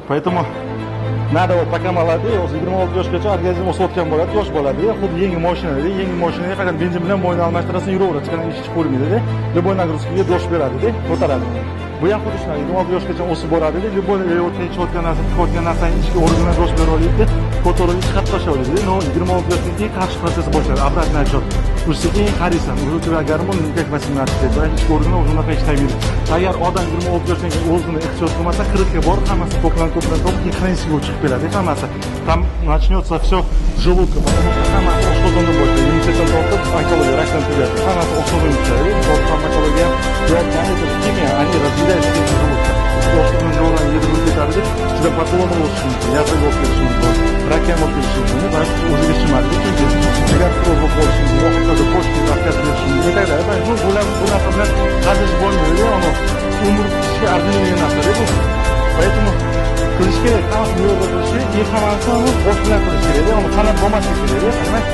Поэтому надо вот пока молодые, o'zi 26 yoshgacha organizm o'sayotgan bo'ladi, yosh bo'ladi. Xuddi yangi mashinada, yangi mashinaga qachon benzin bilan moyni almashtirasan, yuraveradi, hech qanaqa ish ko'rmaydida. Любой нагрузка ga dosh beradida, ko'taradi. Bu ham xuddi shunaqa, 26 yoshgacha o'sib boradida, любой yeyotgan, ichayotgan narsa, tiqayotgan narsani ichki organlar dosh bera oladi, ko'tarib chiqarib tashlay oladi. Но 26 yoshdan keyin qarish protsessi boshlanadi, обратный отсчет. Уже sekin qariysan, уже у тебя гормон не как 18 лет, ichki organlar уже unaqa ishlamaydi. Agar odam 26 yoshdan keyin o'zini ehtiyot qilmasa, 40 ga borib hammasi to'planib, to'planib, to'planib, keyin хронический bo'lib chiqib keladi hammasi. Там начнется все с желудка, потому что hammasi oshqozondan boshlaydi. Immunitetdan tortib, onkologiya, rakdan tugatib, hammasi oshqozonga tushadi. Misol farmakologiya ham, это химия, они разъедают клетки желудка. Oshqozon jonidan yedirilib ketadi, ichida papilloma o'sishi mumkin, язва bo'lib ketishi mumkin, rak ham bo'lib ketishi mumkin. Va o'ziga chiqmaydi, chunki jigar sirroz bo'lib qolishi mumkin, oxirida почка отказ berishi mumkin и так далее. Ну, bular bu narsa bilan hazillashib bo'lmaydi, uni umr ishga arziydigan narsa bu. Поэтому qilish kerak, hammasini yo'lda qilish kerak, и hammasini bosh bilan qilish kerak, uni sanab bo'lmasligi kerak, понимаете?